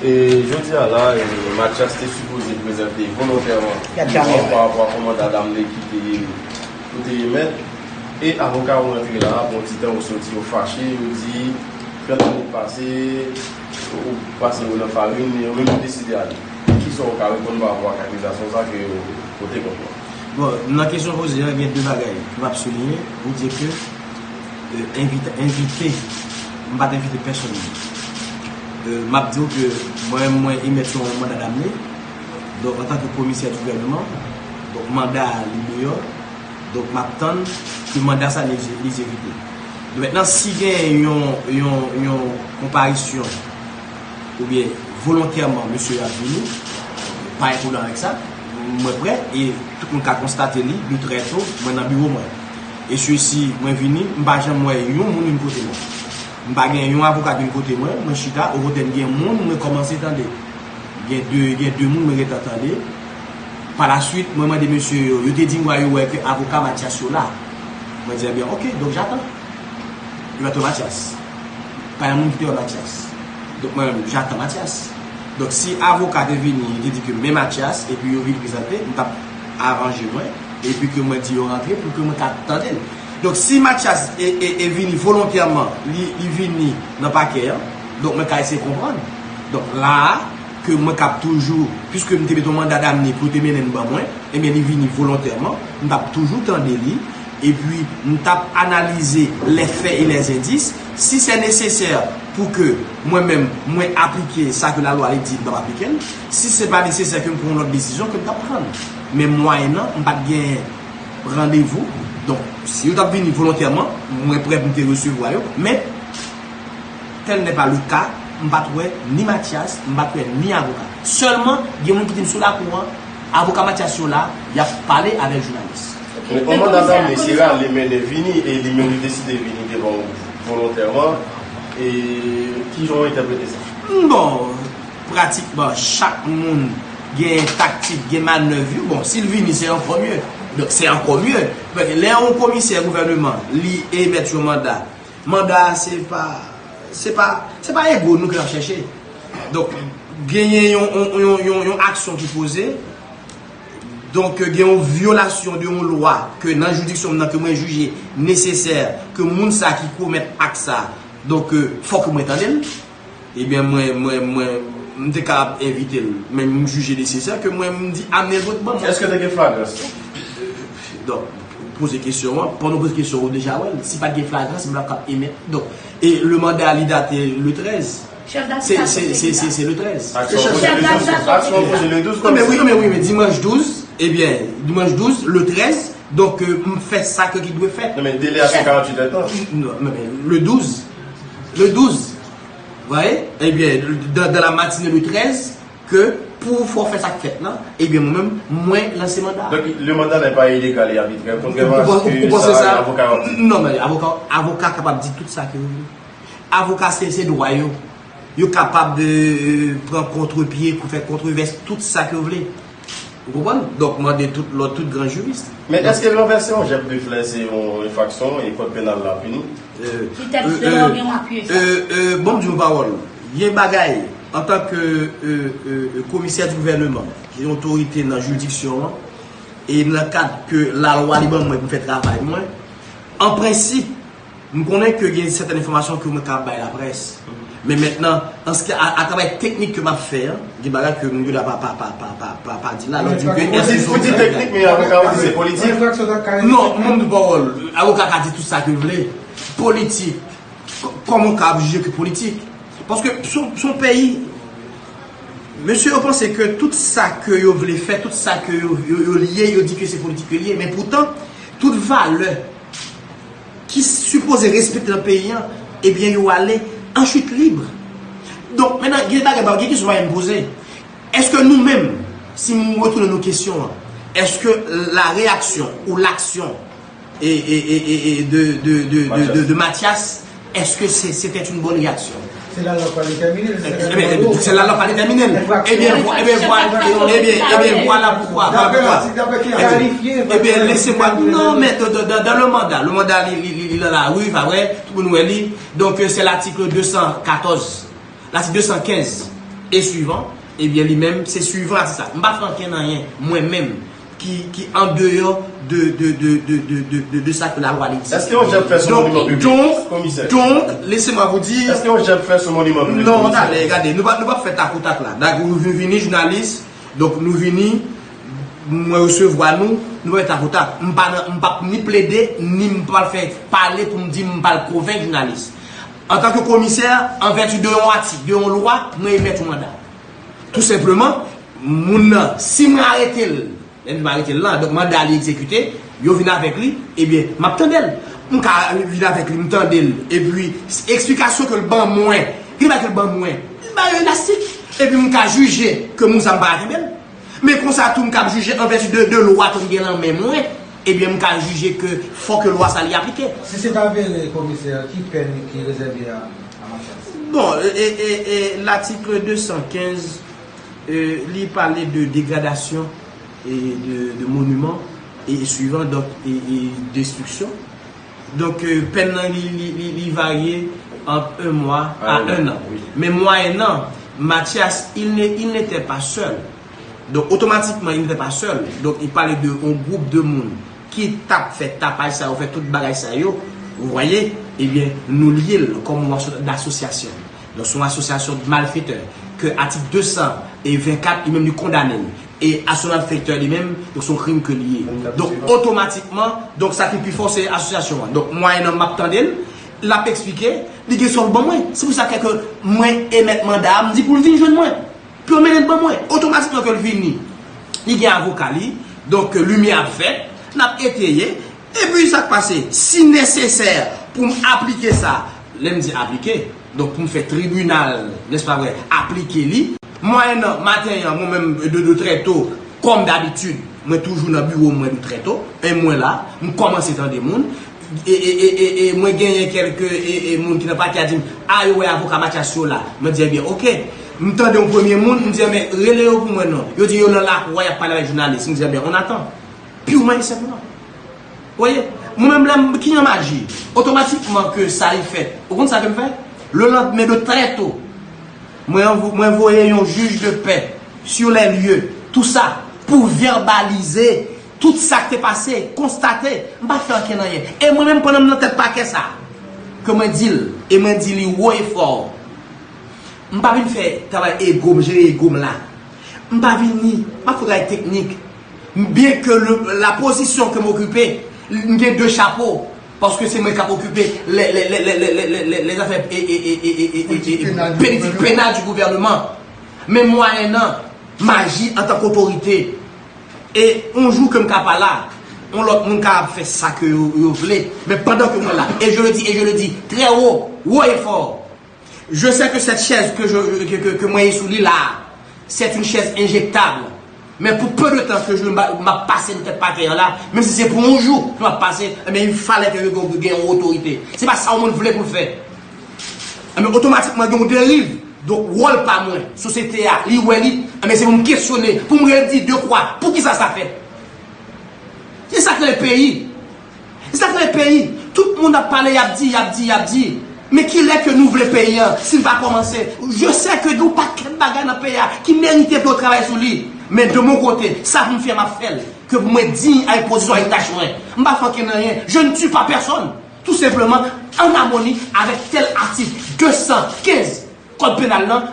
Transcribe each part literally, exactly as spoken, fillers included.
E jodi a la, e, Mathias te sipoze prezante volontèman pa rapò a yon manda damne ki te, ki te emèt. E avoka ou rantre la, bon ti tan ou soti, ou fache, ou di, trant minit pase, ou pase ou nan farin, e ou menm ou deside ale. Kisa ou ka reponn pa rapò ak akizasyon sa ke yo pote kont ou? Bon, nan kesyon poze a, gen de bagay ke m ap souliye. Ou di ke, e, envite, envite, m pa t envite pèsonn. E, m ap di w ke mwen, mwen emèt yon manda damne. Donk, antanke komisè di gouvènman, donk, manda a li deyò. Donk, m ap tann ke manda sa li, li egzekite. Donk, mentnan, si gen yon, yon, yon konparisyon oubyen volontèman mesye yo ap vini, pa gen pwoblèm avèk sa. Mwen prè, e tout moun ka konstate li, de trè to, mwen nan biwo mwen. E sesi, mwen vini, m pa janm wè yon moun vin kote mwen. M pa gen yon avoka vin kote mwen, mwen chita, okontrè, m gen moun mwen kòmanse tande. Gen de, gen de moun mwen gentan tande. Palaswit, mwen mande mesye yo, yo te di m yo wè ke avoka Mathias yo la. Mwen di, ebyen, oke, donk j'attends. Yo pa t wè Mathias. Pa gen moun ki te wè Mathias. Donk, mwen menm, j'attends Mathias. Donk, si avoka te vini, li te di ke men Mathias, epi yo vin prezante, m t ap aranje mwen, epi ke mwen di yo rantre pou ke mwen ka tande l. Donk, si Mathias e, e, e vini volontèman, li, li vini nan pakè an, donk, mwen ka eseye konprann. Donk, la a, ke mwen k ap toujou, piske m te mete yon manda damne pou yo te mennen l ban mwen, ebyen, li vini volontèman, m t ap toujou tande li, epi m t ap analize les faits et les indices. Si c'est nécessaire pou ke mwen menm, mwen aplike sa ke lalwa li di, m t ap aplike l. Si se pa nesesè ke m pran yon lòt desizyon, ke m t ap pran l. Men mwayennan, m pa t gen randevou. Donk, si yo t ap vini volontèman, mwen prè pou m te resevwa yo. Men, tel n'est pas le cas, m pa t wè ni Mathias, m pa t wè ni avoka. Sèlman, gen moun ki di m sou lakou an, avoka Mathias yo la, y ap pale avèk jounalis. Men yon manda damne, se rale mennen vini, e li menm li deside vini devan w volontèman. E kijan w entèprete sa? Bon, pratikman, chak moun gen taktik, gen manèv yo. Bon, si l vini, se ankò mye. Donk, se ankò mye. Lè yon komisè gouvènman, li emèt yon manda, manda a se pa, se pa, se pa ego nou ke n ap chèche. Donk, genyen yon, yon, yon, yon, yon aksyon ki poze. Donk, gen yon vyolasyon de yon lwa ke nan jiridiksyon m nan ke mwen jije nesesè ke moun sa ki komèt ak sa, donk, fòk mwen tande l. Ebyen, mwen, mwen, mwen, m te kapab envite l, men m jije nesesè ke mwen, m di, "Amèl vòt ban mwen." Èske te gen flagrans? Donk, poze kesyon an, pandan w poze kesyon an, ou deja wè l. Si pa t gen flagrans, m pa t ap emèt. Donk, e le manda li date le trèz. Chèf Se, se, se, se, se le trèz. Aksyon poze le douz. Aksyon poze le douz. Non, men wi, non, men wi, men dimanch douz, ebyen, dimanch douz, le trèz, donk, euh, m fè sa ke ki dwe fèt. Non, men délai a se karanntuit èdtan. Non, men, men, le douz, le douz, vous voyez, ebyen, dans, dans la matinée le trèz, ke pou fò fè sa k fèt lan, ebyen, mwen menm, mwen lanse manda. Donk, le mandat n'est pas illégal et arbitraire, kontrèman a sa ke avoka yo di. Non, men avoka, avoka kapab di tout sa ke yo vle. Avoka, se, se dwa yo. Yo kapab, euh, pran kontrepye, fè kontrevès, tout sa ke yo vle. Ou konprann? Donk, mande tout lòt, tout gran jiris. Men èske ranvèse yon jèb de flè se yon enfraksyon e kòd penal la pini? Petèt, euh, gen yon apye sa. Euh, euh, bon, m di yon pawòl. Gen bagay, antanke, euh, euh, komisè di gouvènman, ki gen otorite nan jiridiksyon an, e nan kad ke lalwa li ban mwen pou m fè travay mwen, an prensip, m konnen ke gen sèten enfòmasyon ke mwen ka bay laprès. Men mentnan, an se ki a, atravè teknik ke m ap fè an, gen bagay ke moun yo la pa, pa, pa di la, lè w di m ke... Ou di, ou di teknik, men avoka ou di se politik. Non, moun di pawòl, avoka ka di tout sa ke l vle. Politik, k-, kòman w ka ap jije ke politik? Paske se yon, se yon peyi, mesye yo panse ke tout sa ke yo vle fè, tout sa ke yo, yo, yo lye, yo di ke se politik yo lye, men poutan, tout valè ki sipoze respekte nan peyi an, ebyen, yo ale an chit lib. Donk, mentnan, gen bagay, gen kesyon bagay m poze. Èske nou menm, si m retounen nou kesyon an, èske la réaction ou l'action e, e, e, e, e de, de, de, de, de, de Mathias, èske se, se te yon bòn reyaksyon? Se la lwa pa detèmine l, se... Ebyen, se la lwa pa detèmine l. Ebyen, vwa-, ebyen, vwa-, ebyen, ebyen, vwala poukwa, vwala poukwa. Ebyen, lese mwa, non, men dan, dan, dan, dan le manda, le manda, li, li, li, li nan lari, pa vre, tout moun wè li. Donk, euh, se latik de san katòz, latik de san kenz. e swivan, ebyen li menm se swivan atis la. M pa fè ankenn anyen, mwen menm, ki, ki andeyò de, de, de, de, de, de, de, de sa ke lalwa li egzije. Èske yon jèn fè sou moniman piblik, komisè? Donk, lese mwa pou di. Èske yon jèn fè sou moniman piblik, komisè? Non, talè, gade, nou pa, nou pa fè takotak la. Gade, nou vini jounalis, donk nou vini, mwen resevwa nou, nou pa fè takotak. M pa nan, m p ap ni plede, ni m pa fè pale pou m di m pa l konvenk jounalis. Antanke komisè, an vèti de yon atik, de yon lwa, mwen emèt yon manda. Tou senpleman, moun nan, si mwen arete l, lè m di mwen arete l lan, donk manda li egzekite, yo vin avèk li, ebyen, m ap tande l. M ka vin avèk li, m tande l, epi eksplikasyon ke l ban mwen, ki bagay ke l ban mwen, li ba yo elastik, epi m ka jije ke moun sa m pa ka kenbe l. Men konsa tou, m ka ap jije an vèti de, de lwa ke m gen lan men mwen, ebyen, m ka jije ke fò ke lwa sa li aplike. Si se ta vere, komisè, ki pèn ki rezève a, a Mathias? Bon, e, e, e, e, latik de san kenz, e, li pale de degradasyon e de, de moniman e, e swivan, donk, e, e destriksyon. Donk, e, pèn nan li, li, li, li varye ant un mwa a un an. Men mwayen nan, Mathias, il ne, il n'était pas seul. Donk, otomatikman, il n'était pas seul. Donk, il parlait de yon gwoup de moun ki t ap fè tapaj sa yo, fè tout bagay sa yo, vous voyez, ebyen, nou lye l kòm yon aso-, asosyasyon. Donk, se yon asosyasyon de malfetè ke atik de san e vennkat, li menm li kondane l. E asosyasyon malfetè li menm, donk, se yon krim ke li ye. Donk, otomatikman, donk, sa ki pi fò, se asosyasyon an. Donk, mwayen nan m ap tande l, l ap eksplike, li gen sa l ban mwen. Se pou sa ke mwen emèt manda a, m di pou l vin jwenn mwen. Pou yo mennen l ban mwen. Otomatikman ke l vini, li gen avoka li, donk limyè ap fèt, n ap eteye, epi sa k pase, si nesesè pou m aplike sa, lè m di aplike, donk pou m fè tribinal, nèspa vre, aplike li, mwayen nan maten an, mwen menm de, de trè to, kòm dabitid, mwen toujou nan biwo mwen de trè to, e mwen la, m kòmanse tande moun, e, e, e, e, e mwen genyen kèlke e, e, moun ki nan pakè a di m, a, yo wè avoka Mathias yo la. Mwen di, ebyen, oke. M tande yon premye moun, m di, ebyen, rele yo pou mwen non. Yo di yo nan lakou a, y ap pale avèk jounalis. M di, ebyen, on attend. Purman e senpleman. Ou wè, mwen menm lè m, ki jan m aji? Otomatikman ke sa li fèt. Ou konn sa ke m fè? Le lendemain de très tôt, mwen anvo-, mwen voye yon jij de pè sur les lieux, tout sa, pou vèbalize tout sa k te pase, konstate, m pa fè ankenn anyen. E mwen menm, pandan m nan tèt pakè sa, ke mwen di l, e mwen di li wo e fò, m pa vin fè travay ego m, jere ego m la. M pa vin ni, m ap fè travay teknik. Byen ke le, la pozisyon ke m okipe, m gen de chapo, paske se mwen k ap okipe lè, lè, lè, lè, lè, lè, lè, lè, lè zafè e, e, e, e, e, e, e, e, politik penal di gouvènman. Men mwayen nan, m aji antanke otorite. E yon jou ke m ka pa la, yon lòt moun ka ap fè sa ke yo, yo vle. Men pandan ke mwen la, et je le dis, et je le dis très haut, haut et fort. Je sais que cette chaise que je, que, que, que mwen ye sou li la, c'est une chaise injectable. Men pou peu de temps que je, m ap pase nan tèt pakè an la, menm si se pou yon jou ke m ap pase, ebyen, il fallait que yo gen, gen yon otorite. Se pa sa yon moun vle pou l fè. Ebyen, otomatikman, gen yon deriv. Donk, wòl pa mwen, sosyete a, li wè li, ebyen, se pou m kesyone, pou m redi de kwa, poukisa sa fèt? Se sa k rele peyi. Se sa k rele peyi. Tout moun ap pale, y ap di, y ap di, y ap di. Men kilè ke nou vle peyi an, si n pa kòmanse? Je sais que gen yon pakèt bagay nan peyi a ki merite pou yo travay sou li. Men de mon kote, sa pou m fè, m ap fè l. Ke pou mwen diy avèk pozisyon avèk tach mwen. M pa fè ankenn anyen. Je ne tue pas personne. Tou senpleman, an amoni avèk tèl atik de san kenz kòd penal lan,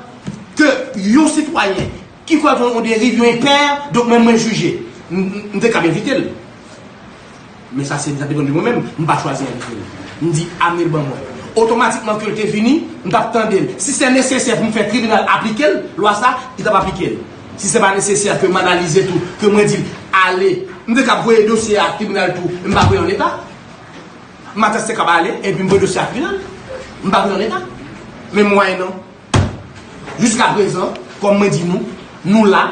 ke yon sitwayen ki kwè gen yon deriv, yon enpè, donk mwen, mwen jije. M, m, m te kab evite l. Men sa se, sa depann de mwen menm, m pa chwazi evite l. M di, amenn l ban mwen. Otomatikman ke l te vini, m t ap tande l. Si se nesesè pou m fè tribinal aplike l, lwa sa, li t ap aplike l. Si se pa nesesè ke m analize tou, ke mwen di l, ale, m te kab voye dosye a tribinal tou, m pa voye l an leta. Mathias te kab ale, epi m voye dosye a tribinal. M pa voye l an leta. Men mwayen nan. Jiskaprezan, kòm mwen di nou, nou la,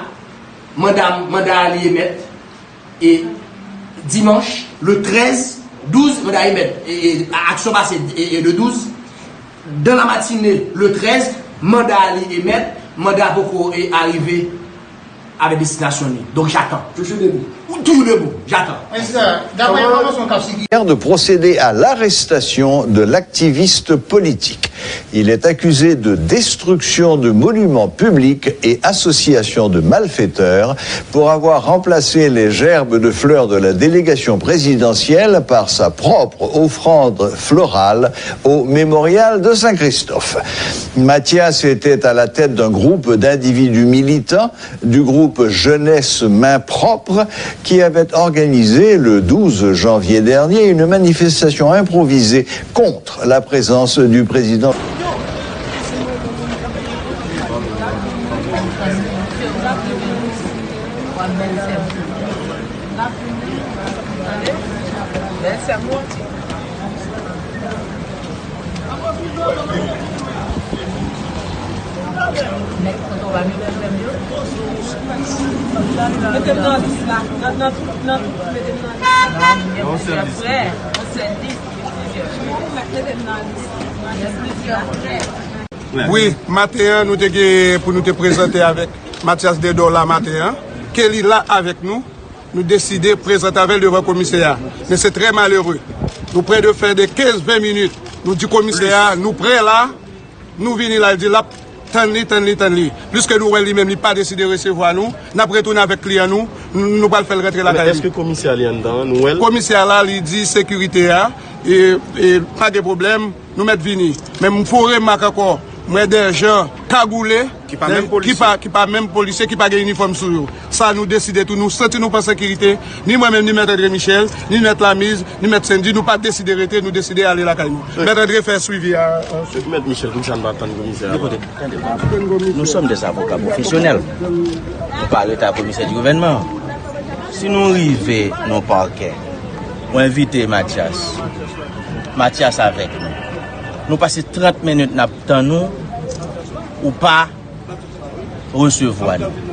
manda, manda a li emèt, e dimanch, le trèz, douz, manda a emèt, e, e, aksyon pase, e, e, le douz, dans la matinée, le trèz, manda a li emèt, manda a poko, e, arive avèk destinasyon li. Donk, j'attends. Toujou debi. Ou toujou debout, j'attends. Mwen se sa, daprè enfòmasyon k ap sikile. De procéder à l'arrestation de l'activiste politique. Il est accusé de destruction de monuments publics et association de malfaiteurs pour avoir remplacé les gerbes de fleurs de la délégation présidentielle par sa propre offrande florale au mémorial de Saint-Christophe. Mathias était à la tête d'un groupe d'individus militants du groupe Jeunesse Main Propre qui avait organisé le douze janvier dernier une manifestation improvisée contre la présence du président. Mete m nan lis la. Nan, nan tout, nan tout, mete m nan lis la. Non, se lis. Plizyè frè, yon sèl lis, plizyè frè. Mete m nan lis la. Plizyè frè. Wi, maten an, nou te gen pou nou te prezante avèk Mathias Dedor la maten an, ke li la avèk nou. Nou deside prezante avè l devan komisè a. Men se trè malere. Nou prè de fè de kenz, ven minit. Nou di komisè a, nou prè la. Nou vini la, l di l ap tann li, tann li, tann li. Pliske nou wè li menm, li pa deside resevwa nou, n ap retounen avèk kliyan nou, nou, nou pral fè l rantre lakay li. Men èske komisè a li anndan an, nou wè l? Komisè a la, li di sekirite a, e, e, pa gen pwoblèm, nou mèt vini. Men m fè yon remak ankò, m wè de jan kagoule, ki pa menm polisye, ki pa, ki pa menm polisye, ki pa gen inifòm sou yo. Sa nou deside tou, nou santi nou pa an sekirite, ni mwen menm, ni mèt André Michel, ni mèt Lamiz, ni mèt Sendy, nou pa deside rete, nou deside ale lakay nou. Mèt André fè swivi a, a. Mèt Michel, poukisa n pa tann komisè a? Écoutez, tande, nous sommes des avocats professionnels. Nou pa rete a komisè di gouvènman. Si nou rive nan pakè, ou envite Mathias. Mathias avèk nou. Nou pase trant minit n ap tann ou, ou pa resevwa nou.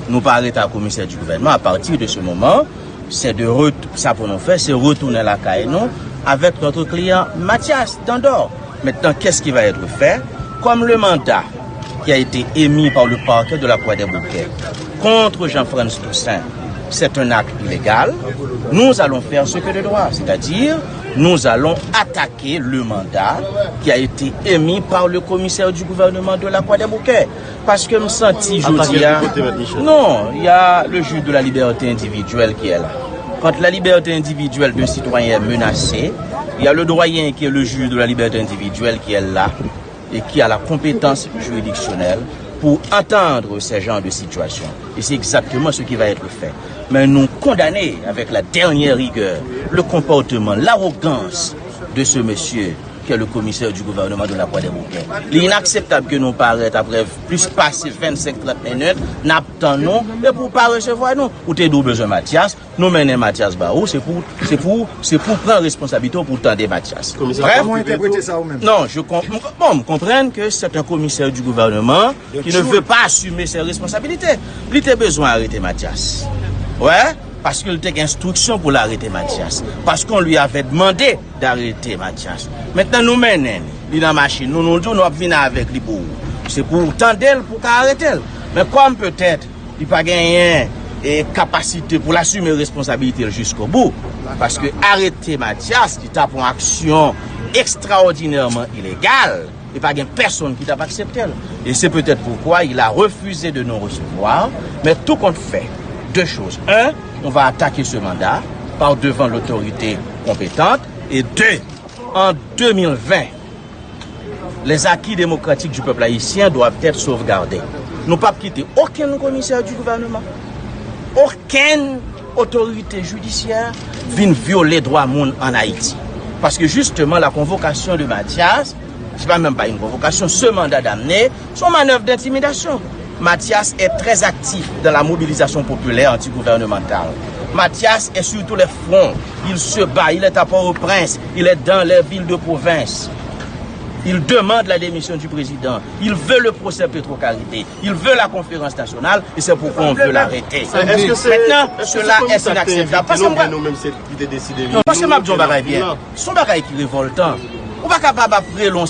Nou pa rete a komisè di gouvènman. À partir de ce moment, c'est de ret-, sa pou nou fè, se retounen lakay nou avec notre client Mathias Dandor. Maintenant, qu'est-ce qui va être fait? Comme le mandat qui a été émis par le parquet de la Croix des Bouquets contre Jean-Frantz Toussaint, c'est un acte illégal, nous allons faire ce que de droit, c'est-à-dire nous allons attaquer le mandat qui a été émis par le commissaire du gouvernement de la Croix des Bouquets. Paske m santi jodi a, non, il y a le juge de la liberté individuelle qui est là. Quand la liberté individuelle d'un citoyen est menacée, il y a le doyen qui est le juge de la liberté individuelle qui est là et qui a la compétence juridictionnelle pour entendre ces genres de situations. Et c'est exactement ce qui va être fait. Mais nous condamnons avec la dernière rigueur le comportement, l'arrogance de ce monsieur qui est le commissaire du gouvernement de la Croix des Bouquets. Li inakseptab ke nou parèt apre plis pase vennsenk trant minit, n ap tann nou, epi w pa resevwa nou. Ou te di w bezwen Mathias, nou mennen Mathias ba ou, se pou, se pou, se pou pran responsabilite w pou tande Mathias. Bref, kòman w entèprete sa ou menm? Non, je com-, m-, bon, m konprann ke c'est un commissaire du gouvernement qui ne veut pas assumer ses responsabilités. Li te bezwen arete Mathias. Wè, paske l te gen enstriksyon pou l arete Mathias. Parce qu'on lui avait demandé d'arrêter Mathias. Mentnan nou mennen li, li nan machin nou, nou di w nou ap vin avèk li pou ou. Se pou w tande l, pou w ka arete l. Men kòm petèt li pa genyen, e, kapasite pou l asime responsabilite l jiskobou, paske arete Mathias, ki t ap yon aksyon ekstraòdinèman ilegal, e pa gen pèsonn ki t ap aksepte l. Et c'est peut-être pourquoi il a refusé de nous recevoir. Mais tout compte fait, deux choses. Un, on va attaquer ce mandat par devant l'autorité compétente. Et deux, en deux mille vingt, les acquis démocratiques du peuple haïtien doivent être sauvegardés. Nou p ap kite okenn komisè di gouvènman, okenn otorite jidisyè vin vyole dwa moun ann Ayiti. Paske jisteman, la convocation de Mathias, c'est pas même pas une convocation, ce mandat d'amener, c'est une manœuvre d'intimidation. Mathias est très actif dans la mobilisation populaire antigouvernementale. Mathias est sur tous les fronts. Il se bat. Il est à Port-au-Prince. Il est dans les villes de province. Il demande la démission du président. Il veut le procès Petro-Carité. Il veut la conférence nationale et c'est pourquoi on veut l'arrêter. Maintenant, cela est inakseptab. Paske m pa, non, paske m ap di yon bagay byen. Se yon bagay ki revòltan. Ou pa kapab ap rele yon